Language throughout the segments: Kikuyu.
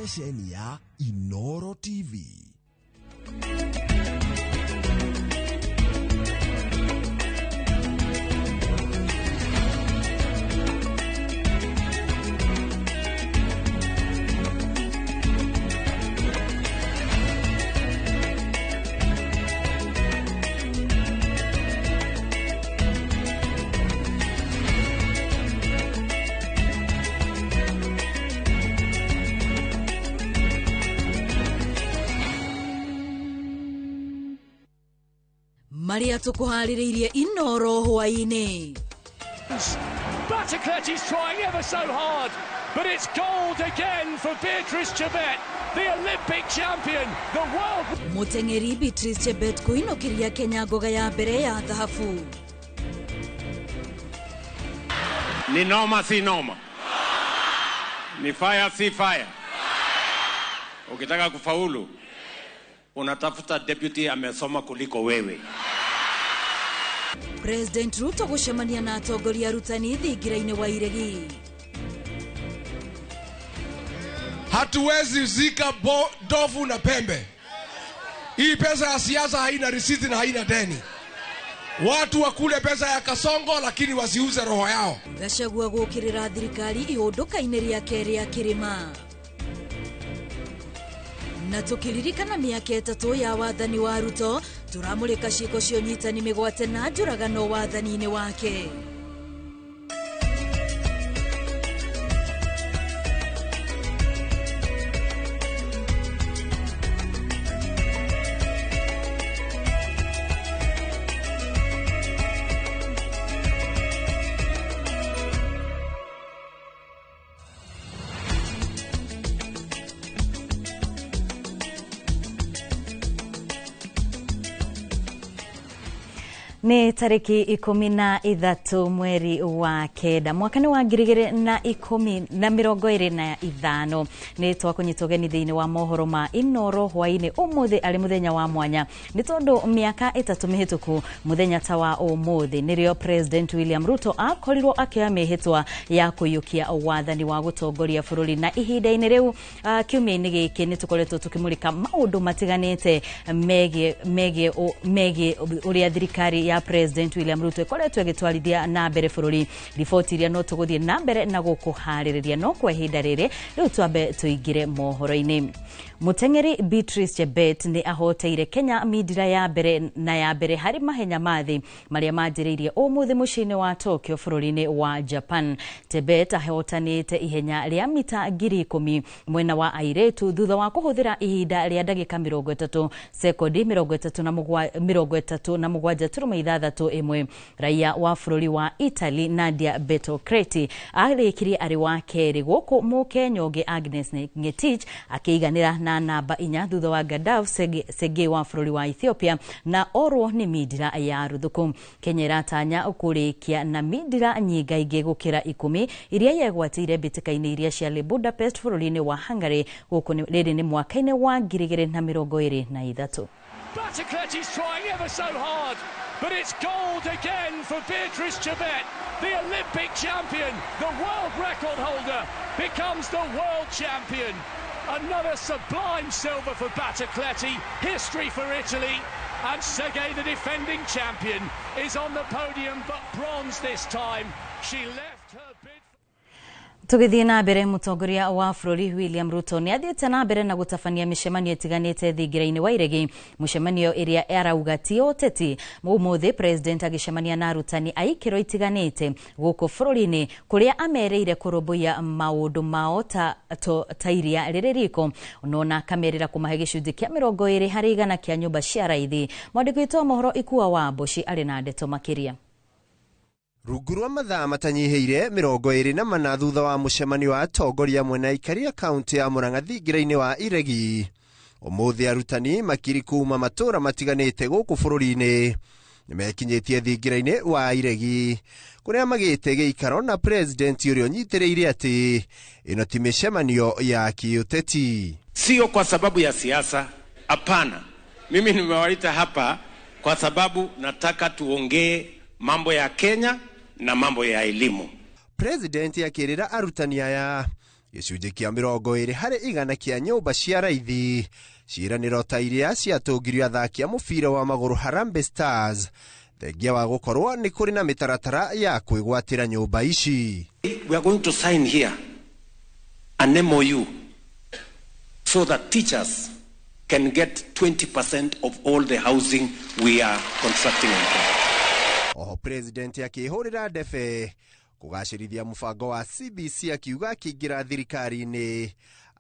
Ceceni ya Inoro TV. Maria tukuharĩrĩirie Inoro hwaĩ-inĩ. Battocletti's trying ever so hard, but it's gold again for Beatrice Chebet, the Olympic champion, the world. Mũteng'eri Beatrice Chebet kũinũkĩria Kenya ngoga ya mbere ya thahabu. Ni noma si noma, ni fire si fire. Ukitaka kufaulu unatafuta deputy amesoma kuliko wewe. President Ruto gũcemania na atongoria arutani thingira-inĩ wa Iregi. Hatuwezi zika ndovu na pembe. Hii pesa ya siasa haina risiti na haina deni. Watu wakule pesa ya Kasongo lakini wasiuze roho yao. Gachagua gũkĩrĩra thirikari ihũndũka-inĩ rĩake rĩa kĩrĩma. Na tũkĩririkana mĩaka 3 ya wathani wa Ruto, tũramũrĩka ciĩko cia ũnyitani mĩgwate na njũragano wathani-inĩ wake. Nĩ tarĩki 13 mweri wa kenda mwaka nĩ wa 2025. Nĩ twakũnyita ũgeni thĩinĩ wa mohoro ma Inoro hwaĩ-inĩ ũmũthĩ arĩ mũthenya wa mwanya nĩ tondũ mĩaka 3 mĩhĩtũku mũthenya ta wa ũmũthĩ nĩrĩo President William Ruto akorirwo akĩoya mĩhĩtwa ya kũiyũkia wathani wa gũtongoria bũrũri. Na ihinda-inĩ rĩu kiumia-inĩ gĩkĩ nĩ tũkoretwo tũkĩmũrĩka maũndũ matiganĩte megiĩ ũrĩa thirikari ya President William Ruto ĩkoretwo ĩgĩtwarithia na mbere bũrũri. Riboti iria no tũgũthiĩ na mbere na gũkũharĩrĩria, no kwa ihinda rĩrĩ rĩu twambe tũingĩre mohoro-inĩ. Mũteng'eri Beatrice Chebet nĩ ahoteire Kenya mindira ya mbere na ya mbere harĩ mahenya ma thĩ marĩa manjĩrĩirie ũmũthĩ mũciĩ-inĩ wa Tokyo bũrũri-inĩ wa Japan. Chebet ahotanĩte ihenya rĩa mita 10,000 mwena wa airĩtu thutha wa kũhũthĩra ihinda rĩa ndagĩka 30 sekondi 37.61. Raia wa bũrũri wa Italy Nadia Battocletti arĩkirie arĩ wa kerĩ gũkũ Mũkenya ũngĩ Agnes Ngetich akĩiganĩra na namba 4 thutha wa Gaddafi Sege wa bũrũri wa Ethiopia na orwo nĩ mindira ya ruthuku. Kenya ĩratanya kũrĩkia na mindira nyingaingĩ gũkĩra 10 iria yegwatĩire mbĩtĩka-inĩ iria ciarĩ Budapest bũrũri-inĩ wa Hungary. Gũkũ rĩrĩ nĩ mwaka-inĩ wa 2023. Battocletti's trying ever so hard, but it's gold again for Beatrice Chebet, the Olympic champion, the world record holder, becomes the world champion. Another sublime silver for Battocletti, history for Italy, and Tsegay, the defending champion, is on the podium, but bronze this time. She left her bid. Tũgĩthiĩ na mbere, mũtongoria wa bũrũri William Ruto nĩ athiĩte na mbere na gũtabania mĩcemanio ĩtiganĩte thingira-inĩ wa Iregi, mũcemanio ĩrĩa arauga ti ũteti. Ũmũthĩ President agĩcemania na arutani a ikĩro itiganĩte gũkũ bũrũri-inĩ kũrĩa amerĩire kũrũmbũiya maũndũ mao ta iria rĩrĩ riko, nona akamerĩra kũmahe gĩcunjĩ kĩa 20 harĩ igana kĩa nyũmba cia raithi. Mwandĩki witũ wa mohoro Ikua wa Mboci arĩ na ndeto makĩria. Rungu rwa mathaa matanyihĩire 24 thutha wa mũcemanio wa atongoria mwena aikari a kaunti ya Murang'a thingira-inĩ wa Iregi, ũmũthĩ arutani makiri kuma matũra matiganĩte gũkũ bũrũri-inĩ nĩmekinyĩtie thingira-inĩ wa Iregi kũrĩa magĩte gĩikaro na president ũrĩa ũnyitĩrĩire atĩ ĩno ti mĩcemanio ya kĩũteti. Sio kwa sababu ya siasa, hapana. Mimi nimewaita hapa kwa sababu nataka tuongee mambo ya Kenya na mambo ya elimu. President akĩrĩra arutani aya Gĩcunjĩ kĩa 20% kĩa nyũmba cia raithi. Ciĩranĩro ta iria ciatũngirio athaki a mũbira wa magũrũ Harambee Stars, thengia wa gũkorwo nĩ kũrĩ na mĩtaratara ya kwĩgwatĩra nyũmba ici. We are going to sign here an MOU so that teachers can get 20% of all the housing we are constructing in Kenya. Oho president akĩhũrĩra ndebe kũgacĩrithia mũbango wa CBC, akiuga akĩingĩra thirikari-inĩ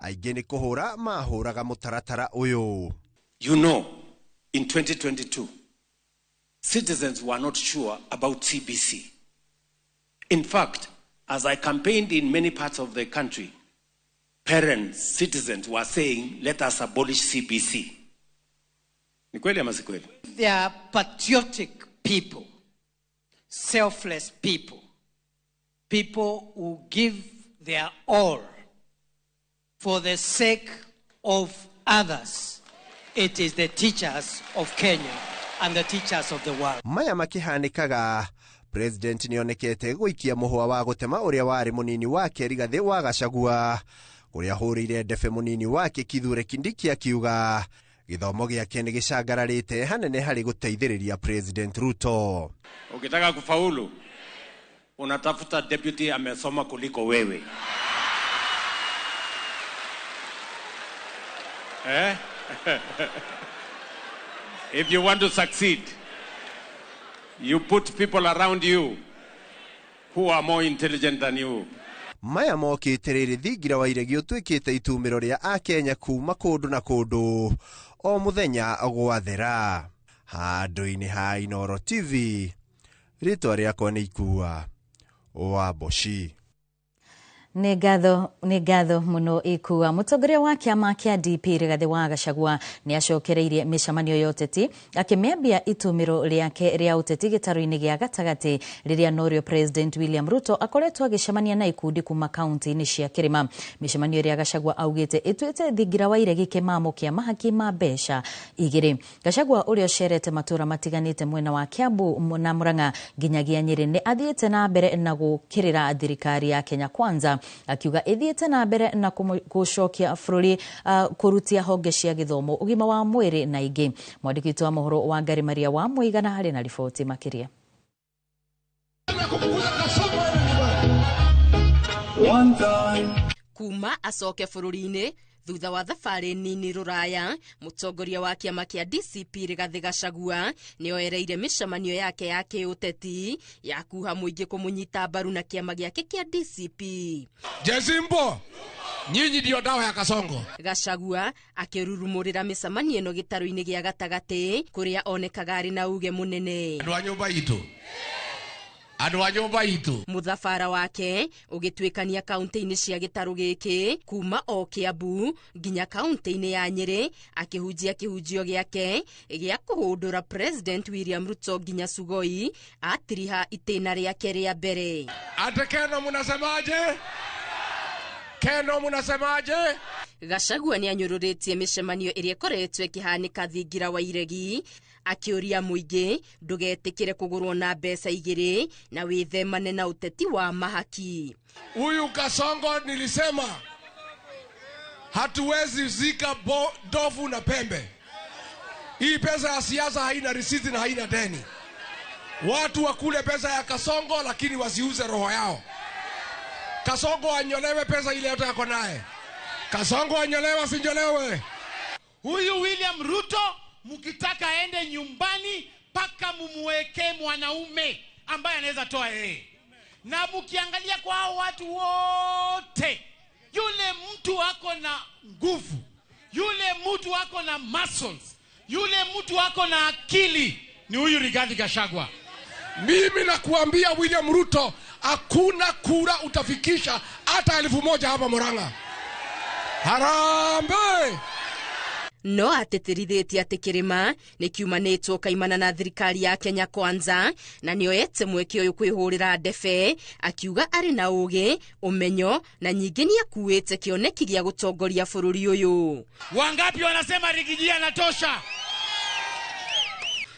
aingĩ nĩ kũhũra mahũraga mũtaratara ũyũ. You know, in 2022, citizens were not sure about CBC. In fact, as I campaigned in many parts of the country, parents, citizens were saying, let us abolish CBC. Ni kweli ama si kweli? They are patriotic people, selfless people, people who give their all for the sake of others. It is the teachers of Kenya and the teachers of the world. Maya makĩhanĩkaga, president nĩonekete gũikia mũhũa wa gũtema ũrĩa warĩ mũnini wake Rigathĩ wa Gachagua, kũrĩa hũrĩire ndebe mũnini wake Kithure Kindiki, akiuga gĩthomo gĩake nĩ gĩcangararĩte hanene harĩ gũteithĩrĩria President Ruto. Ukitaka kufaulu, unatafuta deputy amesoma kuliko wewe. Eh? If you want to succeed, you put people around you who are more intelligent than you. Maya mokĩte rĩrĩ thingira wa iregi ũtuĩkĩte itumĩro rĩa akenya kuma kũndũ na kũndũ o mũthenya gwathera. Handũ-inĩ ha Inooro TV, rĩtwa rĩakwa nĩ Ikua wa Mboci. Nĩ ngatho, nĩ ngatho mũno Ikua. Mũtongoria wa kĩama kĩa DP Rigathĩ wa Gachagua nĩ acokereirie mĩcemanio ya ũteti, akĩmĩambia itumĩro rĩake rĩa ũteti gĩtarũ-inĩ gĩa gatagatĩ, rĩrĩa norĩo President William Ruto akoretwo agĩcemania na ikundi kuma kaunti-inĩ cia kĩrĩma. Mĩcemanio ĩrĩa Gachagua augĩte ĩtuĩte thingira wa iregi kĩmamo kĩa mahaki ma mbeca igĩrĩ. Gachagua ũrĩa ũcerete matũra matiganĩte mwena wa Kiambu na Murang'a nginyagia Nyĩrĩ nĩ athiĩte na mbere na gũkĩrĩra thirikari ya Kenya Kwanza, akiuga ĩthiĩte na mbere na gũcokia bũrũri kũrutia honge cia gĩthomo, ũgima wa mwĩrĩ na ingĩ. Mwandĩki witũ wa mohoro wa Ngari Maria wa Mũigana harĩ na riboti makĩria. Kuma acoke bũrũri-inĩ thutha wa thabarĩ nini rũraya, mũtongoria wa kĩama kĩa DCP Rigathĩ Gachagua nĩoereire mĩcemanio yake ya kĩũteti ya kuha mũingĩ kũmũnyita mbaru na kĩama gĩake kĩa DCP. Jezimbo, nyinyi ndio dawa ya Kasongo. Gachagua akĩrurumũrĩra mĩcemanio ĩno gĩtarũ-inĩ gĩa gatagatĩ kũrĩa onekaga arĩ na uge mũnene. Andũ a nyũmba itũ, andũ a nyũmba itũ. Mũthabara wake ũgĩtuĩkania kaunti-inĩ cia gĩtarũ gĩkĩ kuma o Kiambu nginya kaunti-inĩ ya Nyĩrĩ, akĩhunjia kĩhunjio gĩake gĩa kũhũndũra President William Ruto nginya Sugoi atiriha itĩna rĩake rĩa mbere. Ate Keno munasemaje? Keno munasemaje? Gachagua nĩ anyũrũrĩtie mĩcemanio ĩrĩa ĩkoretwo ĩkĩhanĩka thingira wa iregi, akĩũria mũingĩ ndũgetĩkĩre kũgũrwo na mbeca igĩrĩ na wĩthemane na ũteti wa mahaki. Huyu Kasongo nilisema hatuwezi zika ndovu na pembe. Hii pesa ya siasa haina risiti na haina deni. Watu wakule pesa ya Kasongo lakini wasiuze roho yao. Kasongo anyolewe pesa ile yote yako naye. Kasongo anyolewe asinyolewe. Huyu William Ruto mkitaka aende nyumbani paka mumuweke mwanaume ambaye anaweza toa yeye. Na mkiangalia kwa hao watu wote, yule mtu ako na nguvu, yule mtu ako na muscles, yule mtu ako na akili ni huyu Rigathi Gachagua. Mimi nakuambia William Ruto, hakuna kura utafikisha hata 1000 hapa Murang'a. Harambee! No atĩtĩrithĩtie atĩ kĩrĩma nĩ kiumanĩtwo kaimana na thirikari ya Kenya Kwanza na nĩoete mweke ũyũ kwĩhũrĩra ndebe, akiuga arĩ na ũgĩ, ũmenyo na nyingĩ nĩakuĩte kĩoneki gĩa gũtongoria bũrũri ũyũ. Wangapi wanasema Rigiji anatosha?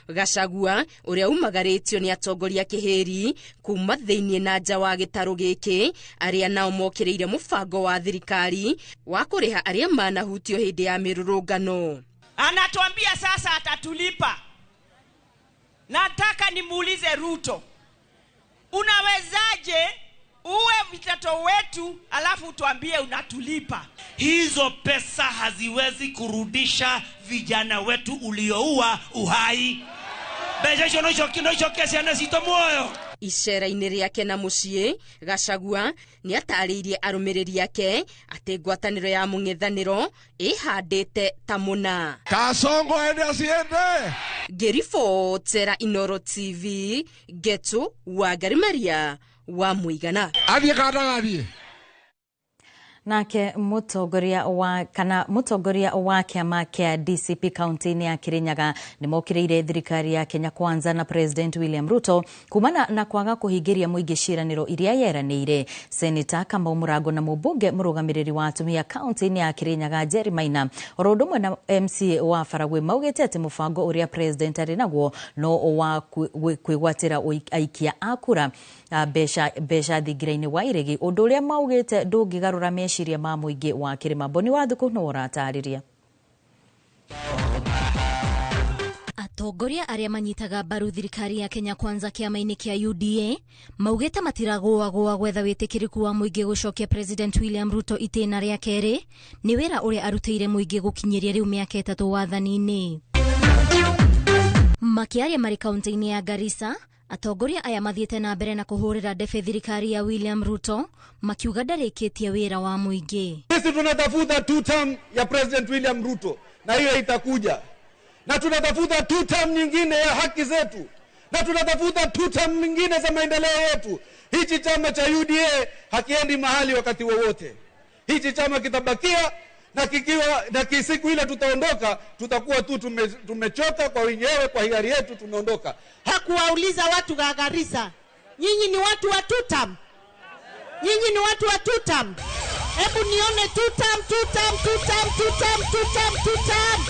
Gachagua ũrĩa umagarĩtio nĩ atongoria kĩhĩri kuma thĩinĩ na nja wa gĩtarũ gĩkĩ, arĩa nao mokĩrĩire mũbango wa thirikari wa kũrĩha arĩa manahutio hĩndĩ ya mĩrũrũngano. Anatuambia sasa atatulipa. Nataka nimuulize Ruto, unawezaje uwe mtoto wetu alafu tuambie unatulipa? Hizo pesa haziwezi kurudisha vijana wetu ulioua uhai. Mbeca icio no icokie ciana citũ muoyo. Icera-inĩ rĩake na mũciĩ, Gachagua nĩ atarĩirie arũmĩrĩri ake atĩ ngwatanĩro ya mũng'ethanĩro ĩhandĩte ta mũna. Kasongo aende asiende. Ngĩribotera Inooro TV, Ngetu Wangari Maria wa Mũigana. Athiĩ kana ndagathiĩ? Nake mũtongoria wa kana mũtongoria wa kĩama kĩa DCP kaunti-inĩ ya Kirinyaga nĩ mokĩrĩire thirikari ya Kenya Kwanza na President William Ruto kumana na kwaga kũhingĩria mũingĩ ciĩranĩro iria yeranĩire. Seneta Kamau Mũrango na mũmbunge mũrũgamĩrĩri wa atumia kaunti-inĩ ya Kirinyaga Jerry Maina oro ũndũ ũmwe na MCA wa Baragwi maugĩte atĩ mũbango ũrĩa President arĩ naguo no wa kwĩgwatĩra aikia a kura mbeca thingira-inĩ wa iregi, ũndũ ũrĩa maugĩte ndũngĩgarũra meciria ma mũingĩ wa Kĩrĩma. Boni wa Thuku nĩwe ũratarĩria. Atongoria arĩa manyitaga mbaru thirikari ya Kenya Kwanza kĩama-inĩ kĩa UDA maugĩte matiragũagũa gwetha wĩtĩkĩrĩku wa mũingĩ gũcokia President William Ruto itĩna rĩa kerĩ nĩ wĩra ũrĩa arutĩire mũingĩ gũkinyĩria rĩu mĩaka 3 wathani-inĩ. Makĩaria marĩ kaunti-inĩ ya Garissa, atongoria aya mathiĩte na mbere na kũhũrĩra ndebe thirikari ya William Ruto makiuga ndarĩkĩtie wĩra wa mũingĩ. Sisi tunatafuta two term ya President William Ruto na hiyo itakuja, na tunatafuta two term nyingine ya haki zetu, na tunatafuta two term nyingine za maendeleo yetu. Hichi chama cha UDA hakiendi mahali wakati wowote. Hichi chama kitabakia, na kikiwa na siku ile tutaondoka, tutakuwa tu tumechoka kwa wenyewe, kwa hiari yetu tunaondoka. Hakuwauliza watu wa Garissa, nyinyi ni watu wa two term? Nyinyi ni watu wa two term? Hebu nione two term, two term, two term, two term, two term, two term.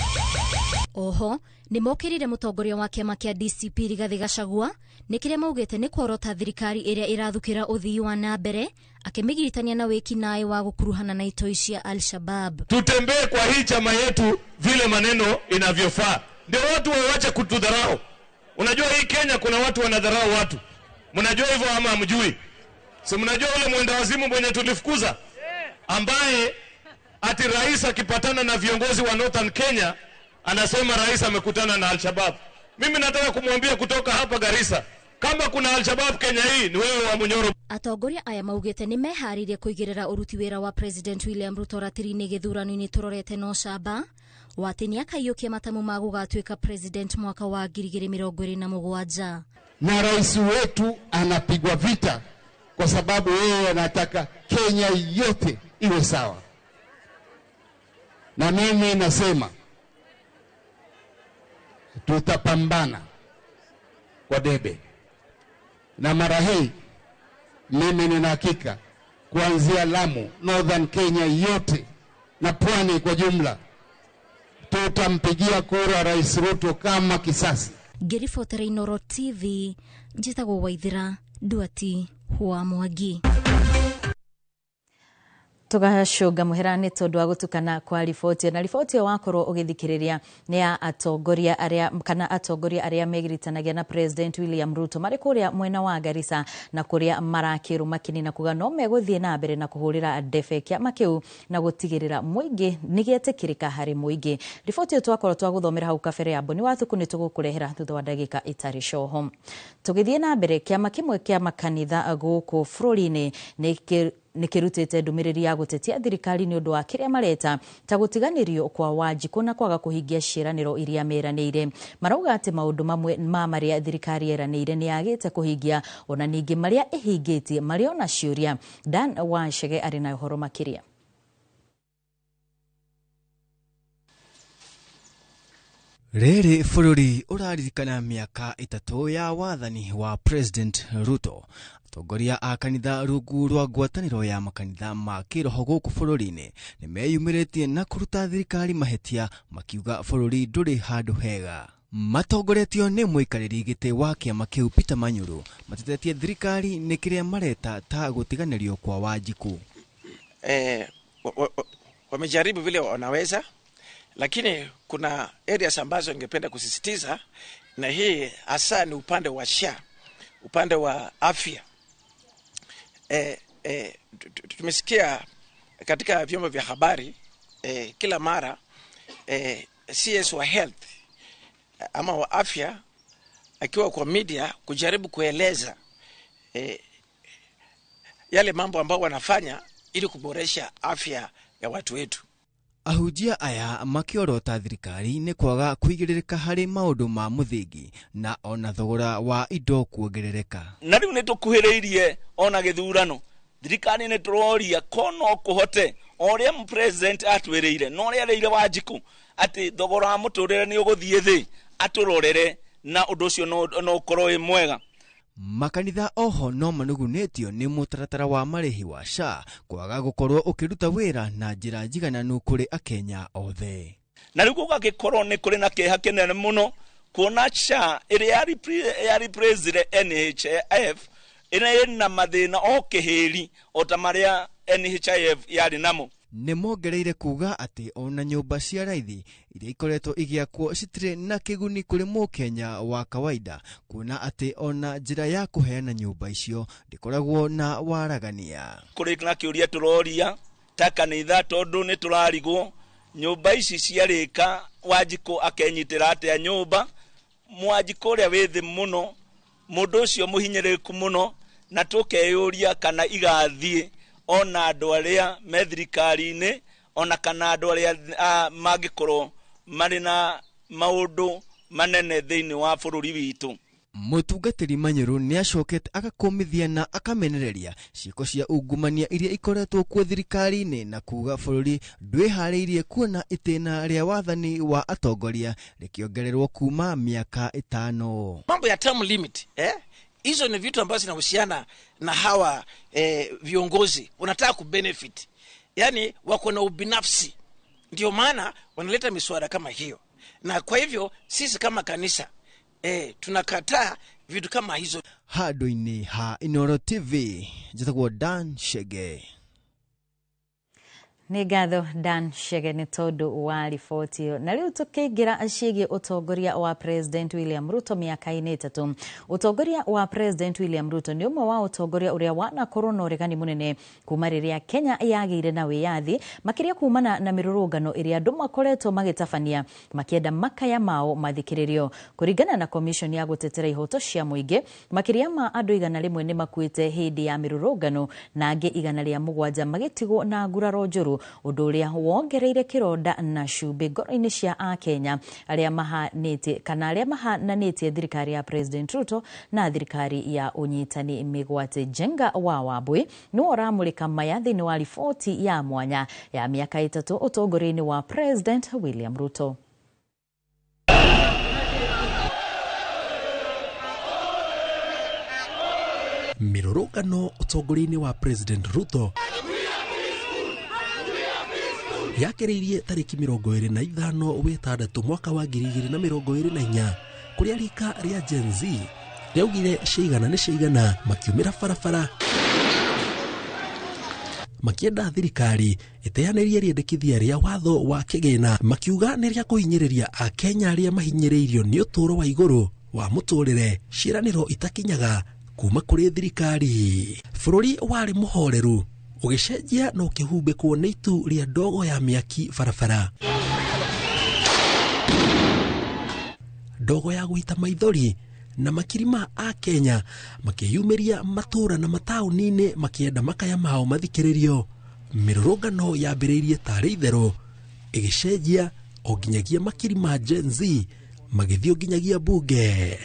Oho nĩ mokĩrire mũtongoria wa kĩama kĩa DCP Rigathĩ Gachagua nĩ kĩrĩa maugĩte nĩ kworota thirikari ĩrĩa ĩrathukĩra ũthii wa na mbere, akĩmĩgiritania na wĩkinaĩ wa gũkuruhana na itoi cia Al-Shabaab. Tutembee kwa hii chama yetu vile maneno inavyofaa, ndio watu waache kutudharau. Unajua hii Kenya kuna watu wanadharau watu, mnajua hivyo ama hamjui? Si mnajua ule mwenda wazimu mwenye tulifukuza, ambaye ati rais akipatana na viongozi wa Northern Kenya anasema rais amekutana na Al-Shabaab. Mimi nataka kumwambia kutoka hapa Garissa, kama kuna Al-Shabaab Kenya hii ni wewe wa Munyoro. Atongoria aya maugĩte nĩ meharĩirie kũigĩrĩra ũruti wĩra wa President William Ruto ratiri-inĩ gĩthurano-inĩ tũrorete na ũcamba wa atĩ nĩakaiyũkia matamu ma gũgatuĩka president mwaka wa 2027. Na rais wetu anapigwa vita kwa sababu yeye anataka Kenya yote iwe sawa. Na mimi nasema tutapambana kwa debe. Na mara hii mimi nina hakika kuanzia Lamu, Northern Kenya yote na pwani kwa jumla, tutampigia kura Rais Ruto kama kisasi. Ngĩribotera Inooro TV, njĩtagwo Waithira Nduati wa Mwangi. Tugacũnga mũhera nĩ tondũ wa gũtukana kwa riboti, na riboti ĩyo wakorwo ũgĩthikĩrĩria nĩ ya atongoria arĩa kana atongoria arĩa megiritanagia na President William Ruto marĩ kũrĩa mwena wa Garissa na kũrĩa marakĩrwo makini na kuga no megũthiĩ na mbere na kũhũrĩra ndebe kĩama kĩu na gũtigĩrĩra mũingĩ nĩ gĩetĩkĩrĩka harĩ mũingĩ. Riboti ĩyo twakorwo twagũthomera hau kabere ya Boni wa Thuku nĩ tũgũkũrehera thutha wa ndagĩka itarĩ coho. Tũgĩthiĩ na mbere, kĩama kĩmwe kĩa makanitha gũkũ bũrũri-inĩ nĩ kĩrutĩte ndũmĩrĩri ya gũtetia thirikari nĩ ũndũ wa kĩrĩa mareta ta gũtiganĩrio kwa Wanjikũ na kwaga kũhingia ciĩranĩro iria meranĩire. Marauga atĩ maũndũ mamwe ma marĩa thirikari yeranĩire nĩ yagĩte kũhingia, ona ningĩ marĩa ĩhingĩtie marĩ ona ciũria. Dan Wachege arĩ na ũhoro makĩria. Rĩrĩ bũrũri ũraririkana mĩaka 3 ya wathani wa President Ruto. Atongoria a kanitha rungu rwa ngwatanĩro ya makanitha ma kĩroho gũkũ bũrũri-inĩ nĩ meyumĩrĩtie na kũruta thirikari mahĩtia makiuga bũrũri ndũrĩ handũ hega. Matongoretio nĩ mũikarĩri gĩtĩ wa kĩama kĩu Peter Manyuru matetetie thirikari nĩ kĩrĩa mareta ta gũtiganĩrio kwa Wanjikũ. Wamejaribu vile wanaweza, lakini kuna areas ambazo ningependa kusisitiza, na hii hasa ni upande wa SHA, upande wa afya. Tumesikia katika vyombo vya habari kila mara CS wa health ama wa afya akiwa kwa media kujaribu kueleza yale mambo ambao wanafanya ili kuboresha afya ya watu wetu. Ahunjia aya makiorota thirikari nĩ kwaga kũigĩrĩrĩka harĩ maũndũ ma mũthingi na ona thogora wa indo kuongerereka. Na rĩu nĩ tũkuhĩrĩirie ona gĩthurano, thirikari nĩ tũroria ko no kũhote o ũrĩa president atwĩrĩire na ũrĩa arĩire Wanjikũ atĩ thogora wa mũtũrĩre nĩ ũgũthiĩ thĩ, atũrorere na ũndũ ũcio no ũkorwo wĩ mwega. Makanitha oho no manugunĩtio nĩ mũtaratara wa marĩhi wa SHA kwaga gũkorwo ũkĩruta wĩra na njĩra njigananu kũrĩ akenya othe. Na rĩu gũgagĩkorwo nĩ kũrĩ na kĩeha kĩnene mũno kuona SHA ĩrĩa ya replace NHIF ĩrĩa ĩna mathĩna o kĩhĩri o ta marĩa NHIF yarĩ namo. Nĩ mongereire kuga atĩ ona nyũmba cia raithi iria ikoretwo igĩakwo citirĩ na kĩguni kũrĩ mũkenya wa kawaida, kuona atĩ ona njĩra ya kũheana nyũmba icio ndĩkoragwo na waragania. Kũrĩ na kĩũria tũroria ta kanitha tondũ nĩ tũrarigwo nyũmba ici ciarĩka Wanjikũ akenyitĩra atĩa nyũmba, Mwanjikũ ũrĩa wĩ thĩ mũno, mũndũ ũcio mũhinyĩrĩrĩku mũno, na tũkeyũria kana igathiĩ ona andũ arĩa me thirikari-inĩ ona kana andũ arĩa mangĩkorwo marĩ na maũndũ manene thĩinĩ wa bũrũri witũ. Mũtungatĩri Manyuru nĩ acokete agakũmithia na akamenereria ciĩko cia ungumania iria ikoretwo kuo thirikari-inĩ na kuga bũrũri ndwĩharĩirie kuona itĩna rĩa wathani wa atongoria rĩkĩongererwo kuma mĩaka 5. Mambo ya term limit hizo ni vitu ambazo zinahusiana na hawa viongozi wanataka kubenefit, yani wako na ubinafsi, ndio maana wanaleta miswada kama hiyo. Na kwa hivyo sisi kama kanisa tunakataa vitu kama hizo. Handũ-inĩ ha Inooro TV njĩtagwo Dan Shege. Nĩ ngatho Dan Shege nĩ tondũ wa riboti ĩyo. Na rĩu tũkĩingĩra ciĩgiĩ ũtongoria wa President William Ruto mĩaka-inĩ 3. Ũtongoria wa President William Ruto nĩ ũmwe wa ũtongoria ũrĩa wanakorwo na ũregani mũnene kuma rĩrĩa Kenya yagĩire na wĩyathi, makĩria kumana na mĩrũrũngano ĩrĩa andũ makoretwo magĩtabania makĩenda makaya mao mathikĩrĩrio. Kũringana na Commission ya gũtetera ihoto cia mũingĩ, makĩria ma andũ 100 nĩ makuĩte hĩndĩ ya mĩrũrũngano na angĩ 107 magĩtigwo na nguraro njũru, ũndũ ũrĩa wongereire kĩronda na cumbĩ ngoro-inĩ cia akenya arĩa mahanĩtie kana arĩa mahananĩtie thirikari ya President Ruto na thirikari ya ũnyitani mĩgwate. Njenga wa Wambui nĩwe ũramũrĩka maya thĩinĩ wa riboti ya mwanya ya mĩaka 3 ũtongoria-inĩ wa President William Ruto. Mĩrũrũngano ũtongoria-inĩ wa President Ruto yakĩrĩirie tarĩki 25 wĩtandatũ mwaka wa 2024 kũrĩa rika rĩa Gen Z rĩaugire ciigana nĩ ciigana makiumĩra barabara makĩenda thirikari ĩteanĩrie rĩendekithia rĩa watho wa kĩgĩna, makiuga nĩ rĩa kũhinyĩrĩria akenya arĩa mahinyĩrĩirio nĩ ũtũũro wa igũrũ wa mũtũrĩre, ciĩranĩro itakinyaga kuma kũrĩ thirikari. Bũrũri warĩ mũhoreru ũgĩcenjia na ũkĩhumbĩkwo nĩ itu rĩa ndogo ya mĩaki barabara, ndogo ya gũita maithori, na makiri ma akenya makĩyumĩria matũũra na mataũni-inĩ makĩenda makaya mao mathikĩrĩrio. Mĩrũrũngano yambĩrĩirie tarĩ itherũ ĩgĩcenjia o nginyagia makiri ma Gen Z magĩthiĩ nginyagia bunge.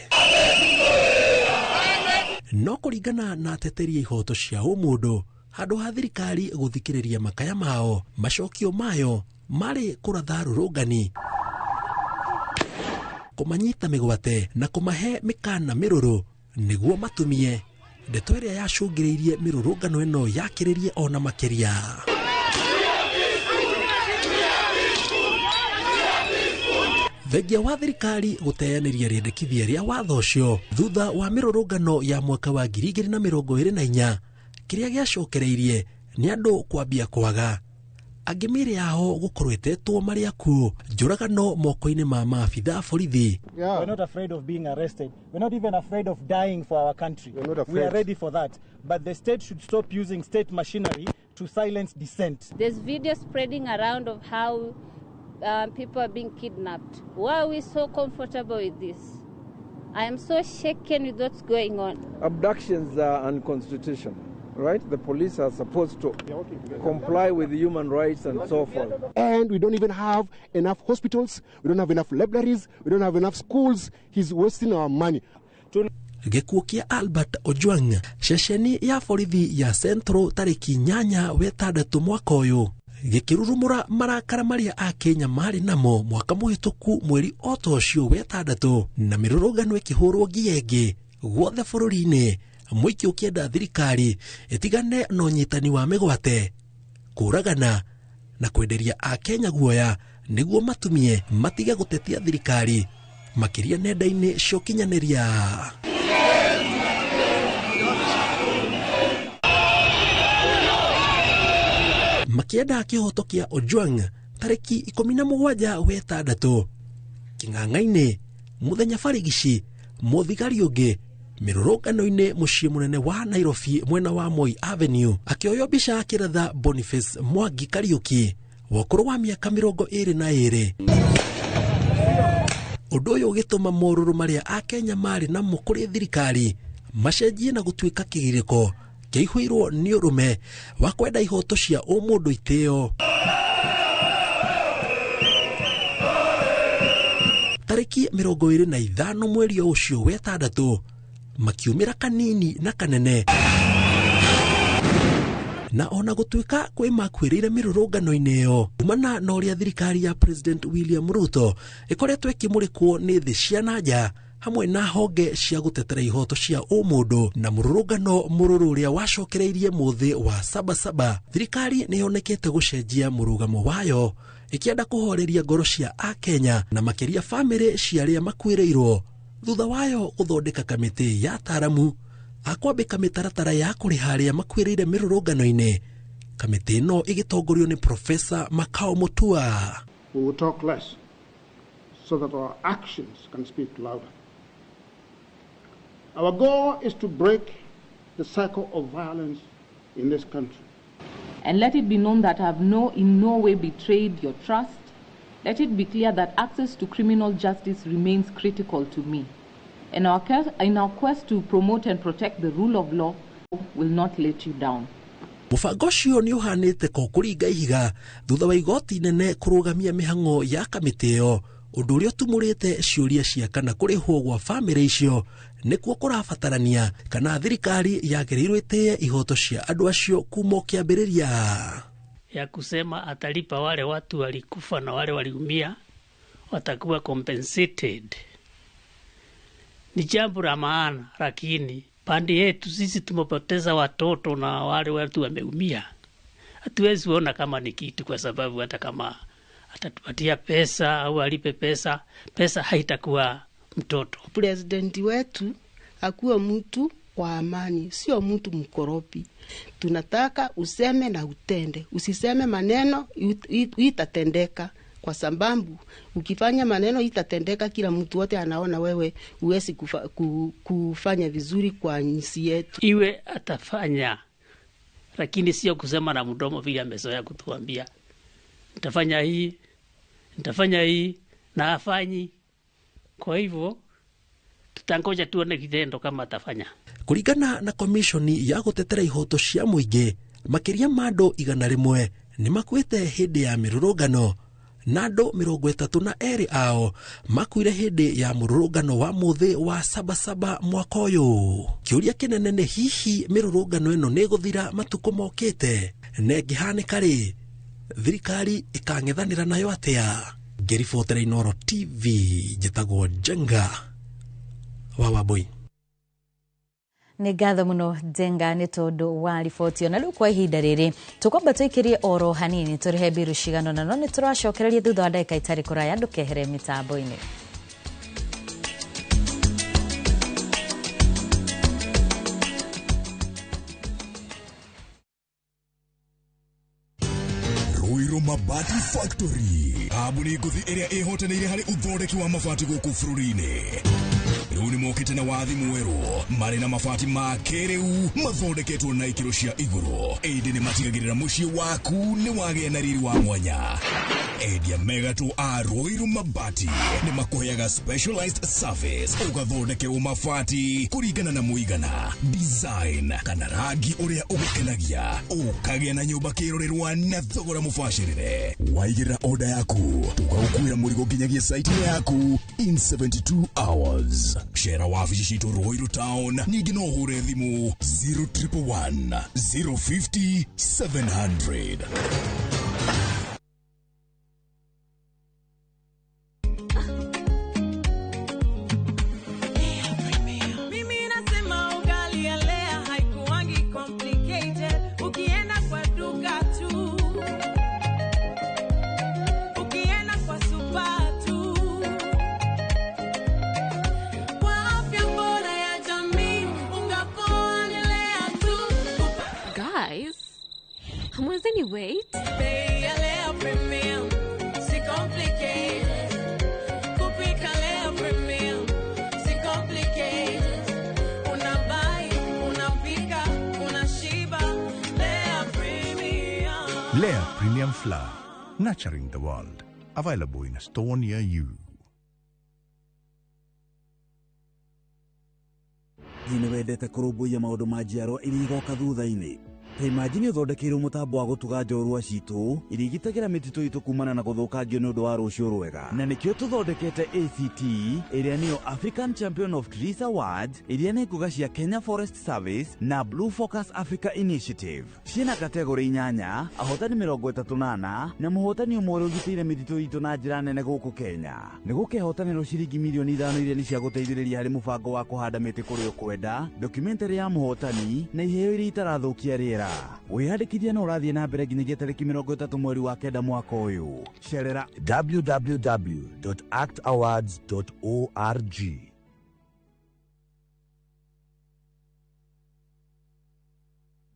No kũringana na ateteri a ihoto cia ũmũndũ, handũ ha thirikari gũthikĩrĩria makaya mao, macokio mayo marĩ kũratha rũrũngani, kũmanyita mĩgwate na kũmahe mĩkana mĩrũrũ nĩguo matumie. Ndeto ĩrĩa yacũngĩrĩirie mĩrũrũngano ĩno yakĩrĩrie ona makĩria. Thengia wa thirikari gũteanĩria rĩendekithia rĩa watho ũcio thutha wa mĩrũrũngano ya mwaka wa 2024, kĩrĩa gĩacokereirie nĩ andũ kwambia kwaga angĩ mĩĩrĩ yao gũkorwo ĩtetwo marĩ akuũ, njũragano moko-inĩ ma maabitha borithi. We're not afraid of being arrested. We're not even afraid of dying for our country. We're not We are afraid. ready for that. But the state should stop using state machinery to silence dissent. There's video spreading around of how people are being kidnapped. Why are we so comfortable with this? I am so shaken with what's going on. Abductions are unconstitutional, right? The police are supposed to comply with human rights and so forth. And we don't even have enough hospitals, we don't have enough libraries, we don't have enough schools. He's wasting our money. Gĩkuũ kĩa Albert Ojwang ceceni ya borithi ya Central tarĩki 8 wetandatũ mwaka ũyũ gĩkĩrurumũra marakara marĩa akenya marĩ namo mwaka mũhĩtũku mweri o ta ũcio wetandatũ, na mĩrũrũngano ĩkĩhũrwo nginya ĩngĩ guothe bũrũri-inĩ, mũingĩ ũkĩenda thirikari ĩtigane na ũnyitani wa mĩgwate, kũragana na kwenderia akenya guoya nĩguo matumie matige gũtetia thirikari makĩria nenda-inĩ cia ũkinyanĩria. Makĩenda kĩhoto kĩa Ojwang tarĩki 17 wetandatũ kĩng'ang'a-inĩ mũthenya barigici mũthigari ũngĩ mĩrũrũngano-inĩ mũciĩ mũnene wa Nairobi mwena wa Moi Avenue akĩoywo mbica akĩratha Boniface Mwangi Kariuki wa ũkũrũ wa mĩaka 22. Ũndũ ũyũ ũgĩtũma morũrũ marĩa akenya marĩ namo kũrĩ thirikari macenjie na gũtuĩka kĩgirĩko kĩaihũirwo nĩ ũrũme wa kwenda ihoto cia ũmũndũ itĩo. Tarĩki 25 mweri o ũcio wetandatũ makiumĩra kanini na kanene, na ona gũtuĩka kwĩ makuĩrĩire mĩrũrũngano-inĩ ĩyo kumana na ũrĩa thirikari ya President William Ruto ĩkoretwo ĩkĩmũrĩkwo nĩ thĩ cia na nja hamwe na honge cia gũtetera ihoto cia ũmũndũ na mũrũrũngano mũrũrũ ũrĩa wacokereirie mũthĩ wa Sabasaba, thirikari nĩ yonekete gũcenjia mũrũgamo wayo ĩkĩenda kũhoreria ngoro cia akenya na makĩria bamĩrĩ cia arĩa makuĩrĩirwo thutha wayo gũthondeka kamĩtĩ ya ataaramu a kwambĩka mĩtaratara ya kũrĩha arĩa makuĩrĩire mĩrũrũngano-inĩ. Kamĩtĩ ĩno ĩgĩtongorio nĩ Profesa Makau Mutua. We will talk less so that our actions can speak louder. Our goal is to break the cycle of violence in this country. And let it be known that I have in no way betrayed your trust. Let it be clear that access to criminal justice remains critical to me. And in our quest to promote and protect the rule of law, will not let you down. Mũbango ũcio nĩ ũhanĩte ko kũringa ihiga thutha wa igoti inene kũrũgamia mĩhang'o ya kamĩtĩ ĩyo, ũndũ ũrĩa ũtumũrĩte ciũria cia kana kũrĩhwo gwa bamĩrĩ icio nĩkuo kũrabatarania kana thirikari yagĩrĩirwo ĩtĩe ihoto cia andũ acio kuma kĩambĩrĩria. Ya kusema atalipa wale watu walikufa na wale waliumia watakuwa compensated ni jambo la maana, lakini pande yetu sisi tumepoteza watoto na wale watu wameumia, hatuwezi ona kama ni kitu, kwa sababu hata kama atatupatia pesa au alipe pesa, pesa haitakuwa mtoto. President wetu akuwe mtu wa amani, sio mtu mkoropi. Tunataka useme na utende, usiseme maneno itatendeka, kwa sababu ukifanya maneno itatendeka, kila mtu wote anaona wewe huwezi kufanya vizuri kwa nchi yetu. Iwe atafanya, lakini sio kusema na mdomo vile amezoea kutuambia nitafanya hii, nitafanya hii, na afanyi. Kwa hivyo tutangoja tuone kitendo kama atafanya. Kuringana na komishoni ya gũtetera ihoto cia mũingĩ, makĩria ma andũ 100 nĩ makuĩte hĩndĩ ya mĩrũrũngano na andũ 32 ao makuire hĩndĩ ya mũrũrũngano wa mũthĩ wa Sabasaba mwaka ũyũ. Kĩũria kĩnene nĩ hihi mĩrũrũngano ĩno nĩ ĩgũthira matukũ mokĩte, na ĩngĩhanĩka rĩ, thirikari ĩkang'ethanĩra nayo atĩa? Ngĩribotera Inooro TV, njĩtagwo Njenga wa Wambui. Nĩ ngatho mũno Njenga nĩ tondũ wa riboti. Ona rĩu kwa ihinda rĩrĩ tũkwamba tũikĩrie oro hanini tũrĩhe mbiru cigana na no nĩ tũracokereria thutha wa ndagĩka itarĩ kũraya. Ndũkehere mĩtambo-inĩ. Ruiru Mabati Factory, kambuni ngũthi ĩrĩa ĩhotanĩire harĩ ũthondeki wa mabati gũkũ bũrũri-inĩ. Rĩu nĩ mokĩte na wathi mwerũ marĩ na mabati ma kĩrĩu mathondeketwo na ikĩro cia igũrũ, ĩndĩ nĩ matigagĩrĩra mũciĩ waku nĩ wagĩa na riri wa mwanya. Endia megatũ a Ruiru Mabati nĩ makũheaga specialized service, ũgathondekerwo mabati kũringana na mũigana, design kana rangi ũrĩa ũgũkenagia, ũkagĩa na nyũmba kĩrorerwa na thogora mũbacĩrĩre. Waigĩrĩra order yaku tũgagũkuĩra mũrigo nginyagia site yaku in 72 hours. Cera wabici citũ Ruiru Town, ningĩ no ũhũre thimũ 0111 050 700. Mimi nasema ugali ya Lea haikuwangi complicated. Ukienda kwa duka tu, ukienda kwa super tu, kwa afya bora ya jamii, unga poa ni Lea tu. Guys, hamwezi ni wait? Bei ya Lea Premium si complicated. Kupika Lea Premium si complicated. Unabuy, unapika, unashiba. Lea Premium. Lea Premium Flour, nurturing the world. Available in a store near you. Nĩ wendete kũrũmbũiya maũndũ ma njiarwa iria igoka thutha-inĩ? Ta imagine ũthondekeirwo mũtambo wa gũtuga njorua citũ iria igitagĩra mĩtitũ itũ kumana na gũthũkangio nĩ ũndũ wa rũciũ rwega. Na nĩkĩo tũthondekete ACT, ĩrĩa nĩyo African Champion of Trees Awards, iria nĩ ngũga cia Kenya Forest Service na Blue Focus Africa Initiative. Ciĩna kategori 8, ahotani 34 na mũhotani ũmwe ũrĩa ũgitĩire mĩtitũ itũ na njĩra nene gũkũ Kenya. Nĩ gũkehotanĩrwo ciringi mirioni 5 iria nĩ cia gũteithĩrĩria harĩ mũbango wa kũhanda mĩtĩ kũrĩa ũkwenda, documentary ya mũhotani na iheo iria itarathũkia rĩera. Wĩyandĩkithia no ũrathiĩ na mbere nginyagia tarĩki 30 mweri wa 9 mwaka ũyũ. Cerera www.actawards.org.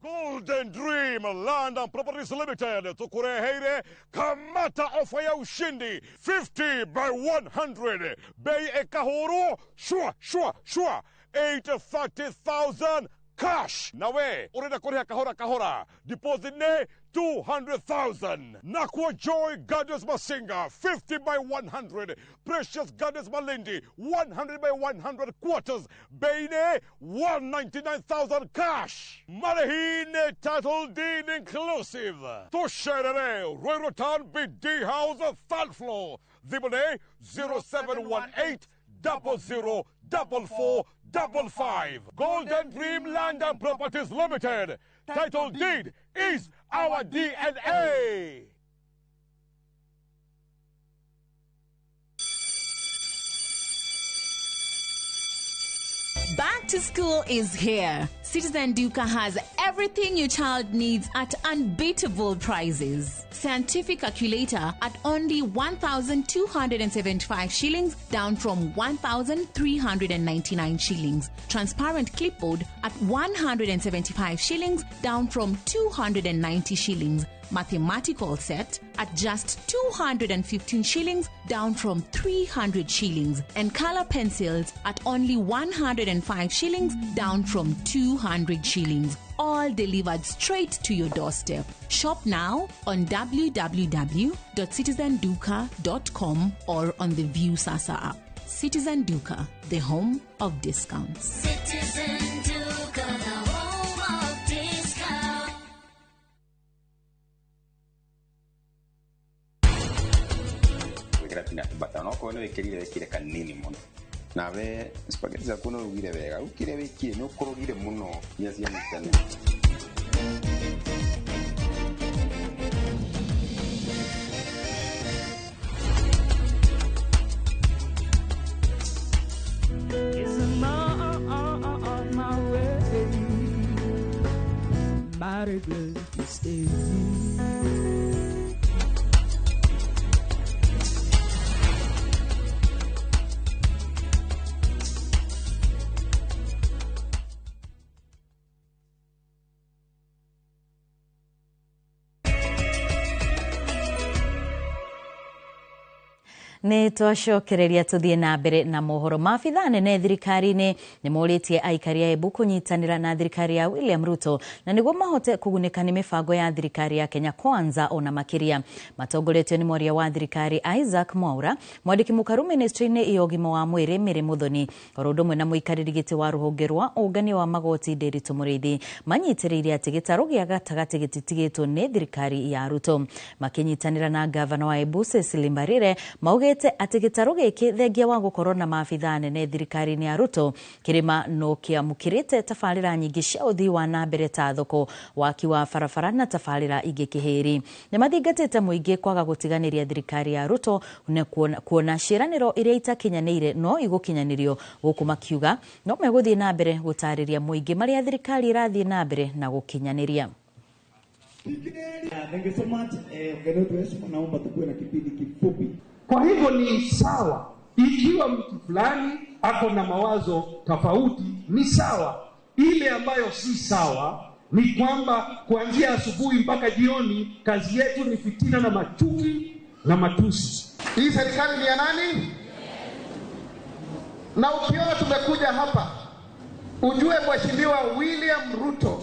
Golden Dream Land and Properties Limited tukureheire kamata ofa ya ushindi 50 by 100 bei ekahuru shua shua shua 830,000 cash. Nawe urenda kuriha kahora kahora, deposit ne 200,000. Nakwa Joy Gardens Masinga 50 by 100, Precious Gardens Malindi 100 by 100 quarters, bei ne 199,000 cash. Marehine title deed inclusive. Tusherere Ruiru Town BD House third floor. Thimũ 0718 00 44 55. Golden Dream Land and Properties Limited. Title deed is our DNA. Back to school is here. Citizen Duka has everything your child needs at unbeatable prices. Scientific calculator at only 1,275 shillings, down from 1,399 shillings. Transparent clipboard at 175 shillings, down from 290 shillings. Mathematical set at just 215 shillings, down from 300 shillings. And color pencils at only 105 shillings, down from 200 shillings. All delivered straight to your doorstep. Shop now on www.citizenduka.com or on the View Sasa app. Citizen Duka, the home of discounts. Citizen Duka, the home of discounts. Gwikira peanut butter no okorwo nĩ wĩkĩrire wĩkĩre kanini mũno. Nawe spaghetti ciaku no ũrugire wega, rĩu kĩrĩa wĩkire nĩ ũkũrugire mũno nginya cianitane. Is I'm on my way. Not a place to stay. Nĩ twacokereria tũthiĩ na mbere na mohoro. Maabithaa nene thirikari-inĩ nĩ morĩtie aikari a Embu kũnyitanĩra na thirikari ya William Ruto na nĩguo mahote kũgunĩka nĩ mĩbango ya thirikari ya Kenya Kwanza ona makĩria. Matongoretio nĩ mwaria wa thirikari Isaac Mwaura, mwandĩki mũkaru ministry-inĩ ya ũgima wa mwĩrĩ Mary Muthoni, oro ũndũ ũmwe na mũikarĩri gĩtĩ wa rũhonge rwa ũngania wa magoti Ndiritu Mũrĩithi, manyitĩrĩire atĩ gĩtarũ gĩa gatagatĩ gĩtitigĩtwo nĩ thirikari ya Ruto. Makĩnyitanĩra na ngavana wa Embu Cecily Mbarire, maugĩte atĩ gĩtarũ gĩkĩ thengia wa gũkorwo na maabithaa nene thirikari-inĩ ya Ruto kĩrĩma no kĩamũkĩrĩte tabarĩra nyingĩ cia ũthii wa na mbere ta thoko, waki wa barabara na tabarĩra ingĩ kĩhĩri. Nĩ mathingatĩte mũingĩ kwaga gũtiganĩria thirikari ya Ruto na kuona ciĩranĩro iria itakinyanĩire no igũkinyanĩrio, gũkũ makiuga no megũthiĩ na mbere gũtarĩria mũingĩ marĩa thirikari ĩrathiĩ na mbere na gũkinyanĩria. Thank you so much. Mgeni wetu heshima, naomba tukuwe na kipindi kifupi. Kwa hivyo ni sawa ikiwa mtu fulani ako na mawazo tofauti, ni sawa. Ile ambayo si sawa ni kwamba kuanzia asubuhi mpaka jioni kazi yetu ni fitina na machuki na matusi. Hii serikali ni ya nani? Na ukiona tumekuja hapa, ujue Mheshimiwa William Ruto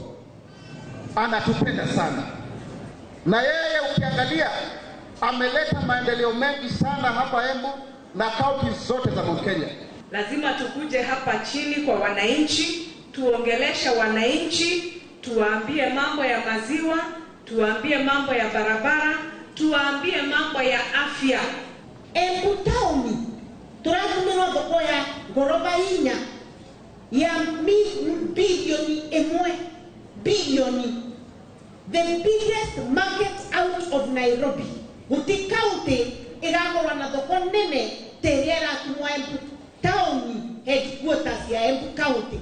anatupenda sana, na yeye ukiangalia ameleta maendeleo mengi sana hapa Embu na kaunti zote za Mount Kenya. Lazima tukuje hapa chini kwa wananchi, tuongeleshe wananchi, tuwaambie mambo ya maziwa, tuwaambie mambo ya barabara, tuwaambie mambo ya afya. Embu town turathumirwo thoko ya ngoroba 4 ya bilioni 1 bilioni, the biggest market out of Nairobi. Guti kaunti ĩgakorwo na thoko nene ta ĩrĩa ĩratumwo Embu town, headquarters ya Embu County.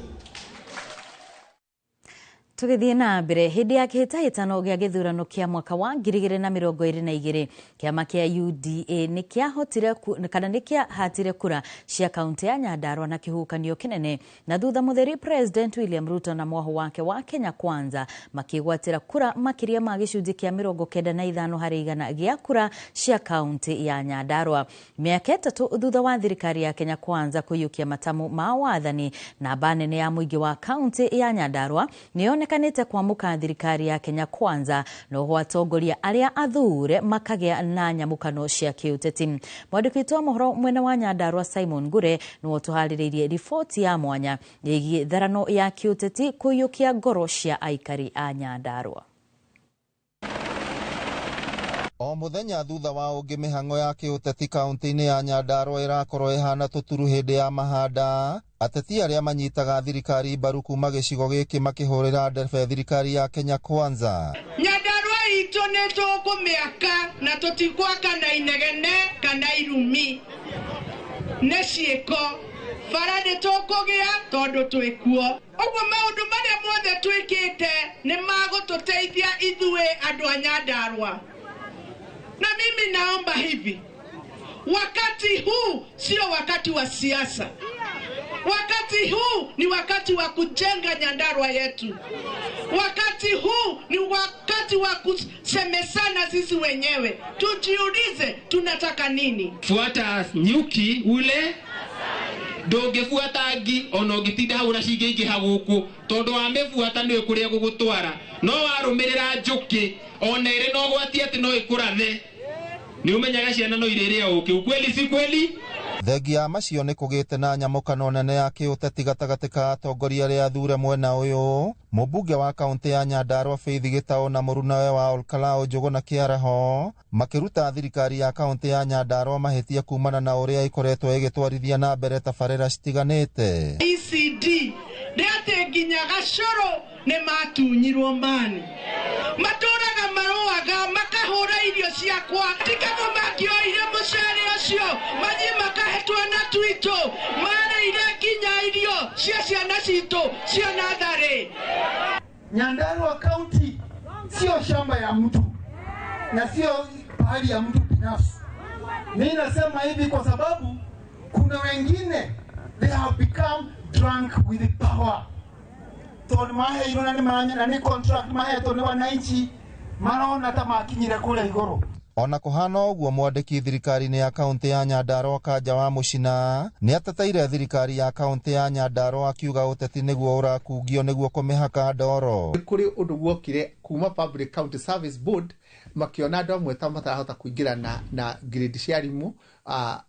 Tũgĩthiĩ na mbere, hĩndĩ ya kĩhĩtahĩtano gĩa gĩthurano kĩa mwaka wa 2022 kĩama kĩa UDA nĩ kĩahotire kana nĩ kĩahatire kura cia kaunti ya Nyandarua na kĩhuhũkanio kĩnene, na thutha mũtheri President William Ruto na mwahũ wake wa Kenya Kwanza makĩgwatĩra kura makĩria ma gĩcunjĩ kĩa 95 harĩ igana gĩa kura cia kaunti ya Nyandarua. Mĩaka 3 thutha wa thirikari ya Kenya Kwanza kũiyũkia matamu ma wathani, namba nene ya mũingĩ wa kaunti ya Nyandarua nĩyoneka kanite kwamuka thirikari ya Kenya Kwanza noho atongoria arĩa athure makagĩa na nyamũkano cia kĩũteti. Mwandĩki witũ wa mohoro mwena wa Nyandarua Simon Ngure nĩwe ũtũharĩrĩirie riboti ya mwanya ĩgiĩ tharano ya kĩũteti kũiyũkia ngoro cia aikari a Nyandarua. O muthenya thutha wa ũngĩ mĩhang'o ya kĩũteti kaunti-inĩ ya Nyandarua ĩrakorwo ĩhana tũturu hĩndĩ ya mahanda. Ateti arĩa manyitaga thirikari mbaru kuma gĩcigo gĩkĩ makĩhũrĩra ndebe thirikari ya Kenya Kwanza. Nyandarua itũ nĩ tũkũmĩaka na tũtigwaka na inegene kana irumi, nĩ ciĩko. Bara nĩ tũkũgĩa tondũ twĩkuo. Ũguo maũndũ marĩa mothe twĩkĩte nĩ magũtũteithia ithuĩ andũ a Nyandarua. Na mimi naomba hivi, wakati huu sio wakati wa siasa. Wakati huu ni wakati wa kujenga Nyandarua yetu. Wakati huu ni wakati wa kusemesana sisi wenyewe. Tujiulize tunataka nini. Fuata nyuki ule ndũngĩbuata ngi ona ũngĩtinda hau na cingĩingĩha gũkũ tondũ wamĩbuata nĩũĩ kũrĩa gũgũtwara, no warũmĩrĩra njũkĩ ona ĩrĩ na ũgwati atĩ no ĩkũrathe nĩ ũmenyaga ciana no irĩrĩa ũkĩ. Ukweli si kweli? Thengia ya macio nĩ kũgĩte na nyamũkano nene ya kĩũteti gatagatĩ ka atongoria arĩa athure mwena ũyũ. Mũmbunge wa kaunti ya Nyandarua Faith Gĩtaũ na mũrunawe wa Olkalou Njũgũna Kĩaraho makĩruta thirikari ya kaunti ya Nyandarua mahĩtia kumana na ũrĩa ĩkoretwo ĩgĩtwarithia na mbere tabarĩra citiganĩte. ECD nĩ atĩ nginya gacũrũ nĩ matunyirwo mani, matũraga marũaga makahũra irio ciakwa, tikago makĩoire mũcere ũcio mathiĩ makahe twana twitũ, marĩire nginya irio cia ciana citũ cia natharĩ. Nyandarua County Sio shamba ya mtu na sio pahali ya mtu binafsi. Mimi nasema hivi kwa sababu kuna wengine, they have become drunk with power, tondu maheirwo na nĩ na nĩ contract mahetwo nĩ wananchi, marona ta makinyire kũrĩa igũrũ. Ona kũhana ũguo, mwandĩki thirikari-inĩ ya kaũntĩ ya Nyandarua Kanja wa Mũcina nĩ ateteire thirikari ya kaũntĩ ya Nyandarua, akiuga ũteti nĩguo ũrakungio nĩguo kũmĩhaka ndoro. Kũrĩ ũndũ guokire kuma Public County Service Board, makĩona andũ amwe ta matarahota kũingĩra na grade cia arimũ,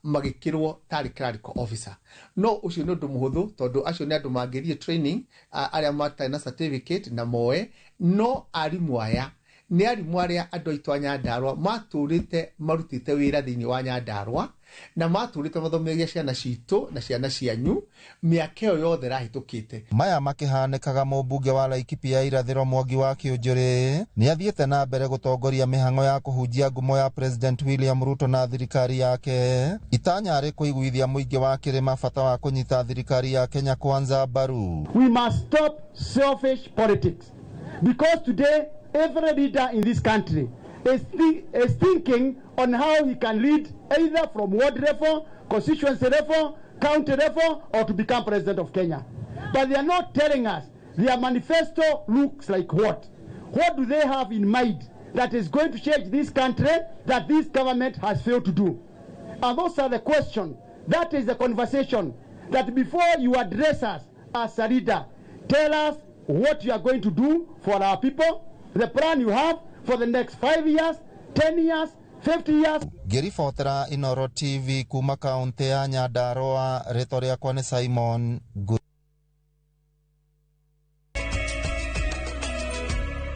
magĩkĩrwo tarĩ clerical officer. No ũcio nĩ ũndũ mũhũthũ, tondũ acio nĩ andũ mangĩthiĩ training, arĩa matarĩ na certificate na moe. No arimũ aya nĩ arimũ arĩa andũ aitũ a Nyandarua matũrĩte marutĩte wĩra thĩinĩ wa Nyandarua, na matũrĩte mathomithagia ciana citũ na ciana cianyu mĩaka ĩyo yothe ĩrahĩtũkĩte. Maya makĩhanĩkaga, mũmbunge wa Laikipia ya irathĩro Mwangi wa Kĩũnjũrĩ nĩ athiĩte na mbere gũtongoria mĩhang'o ya kũhunjia ngumo ya President William Ruto na thirikari yake, itanya arĩ kũiguithia mũingĩ wa kĩrĩma bata wa kũnyita thirikari ya Kenya Kwanza mbaru. We must stop selfish politics, because today every leader in this country is thinking on how he can lead, either from ward level, constituency level, county level, or to become president of Kenya. But they are not telling us their manifesto looks like what. What do they have in mind that is going to change this country that this government has failed to do? And those are the questions. That is the conversation that before you address us as a leader, tell us what you are going to do for our people, the plan you have for the next 5 years, 10 years, 50 years. Ngĩribotera Inoro TV kuma kaũntĩ ya Nyandarua, rĩtwa rĩakwa nĩ Simon Ngu.